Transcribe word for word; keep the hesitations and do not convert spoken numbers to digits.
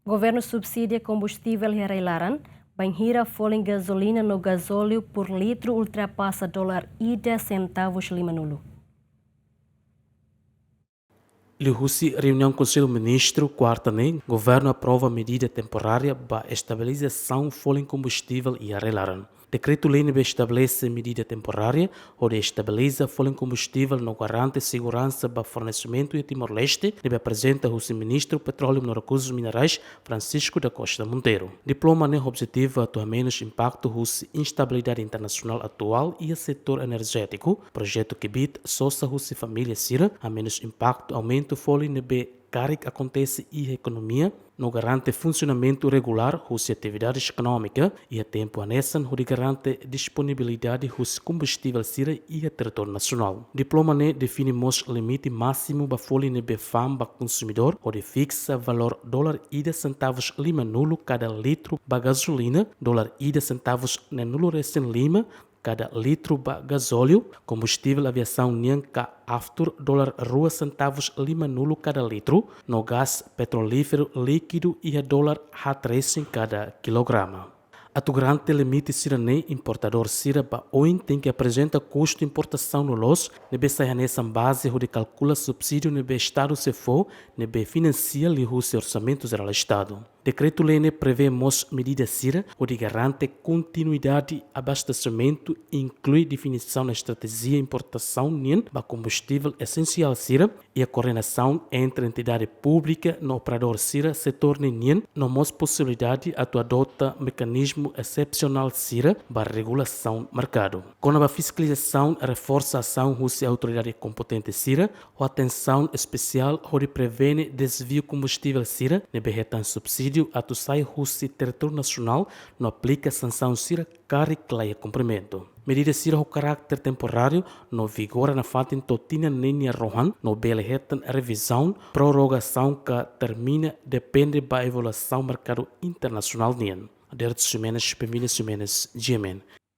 Governu subsidia kombustivel iha rai-laran, bainhira folin gazolina no gazóliu por litru ultrapasa dolar ida sentavus lima nulu. Liuhusi reuniaun Konsellu Ministru, kuarta ne'e, governu aprova medida temporária ba estabilizasaun folin kombustivel iha rai-laran. Dekretu-lei ne'ebé estabelese medida temporária hodi estabiliza folin kombustivel no garante seguransa ba fornesimentu iha Timor-Leste, ne'ebé aprezenta husi Ministru Petróleu no Rekursus Minerais, Francisco da Costa Monteiro. Diploma ne'e objetivu atu hamenus impaktu husi instabilidade internasionál atuál iha setór enerjétiku. Projetu kbiit sosa husi família sira, hamenus impaktu aumentu folin ne'ebé karik akontese iha ekonomia, no garante funsionamentu regulár husi atividades ekonómika iha tempu hanesan, hodi garante disponibilidade husi kombustivel sira iha territóriu nasionál. Diploma ne'e define mós limite másimu ba folin ne'ebé fa'an ba konsumidór, hodi fiksa valór dolar ida sentavus lima nulu kada litru ba gazolina, dolar ida sentavus neen nulu resin lima kada litru ba gazóliu, kombustivel aviasaun nian ka aftur dolar rua sentavus lima nulu kada litru, no gás petrolíferu líkidu iha dolar haat resin kada kilograma. Atu garante limite sira-ne'e, importadór sira ba oin tenke aprezenta kustu importasaun loloos, ne'ebé sai hanesan baze hodi kalkula subsídiu ne'ebé Estadu sei fó, ne'ebé finansia liuhusi Orsamentu Jerál Estadu. Dekretu-lei ne'e prevee mós medida sira hodi garante kontinuidade abastesimentu, inklui definisaun estratéjia importasaun nian ba kombustivel esensiál sira, iha koordenasaun entre entidade públika no operadór sira setór ne'e nian, no mós posibilidade atu adota mekanizmu esepsionál sira ba regulasaun merkadu. Kona-ba fiskalizasaun, reforsa asaun husi autoridade kompetente sira, ho atensaun espesiál hodi prevene dezviu kombustivel sira ne'ebé hetan subsídiu atu sai husi territóriu nasionál no aplika sansaun sira karik la iha kumprimentu. Medida sira ho karáter temporáriu no vigora nafatin to'o tinan ne'e nia rohan, no bele hetan revizaun, prorrogasaun ka termina, depende ba evolusaun merkadu internasionál nian. Aderito Ximenes, Pemina Ximenes, G M N.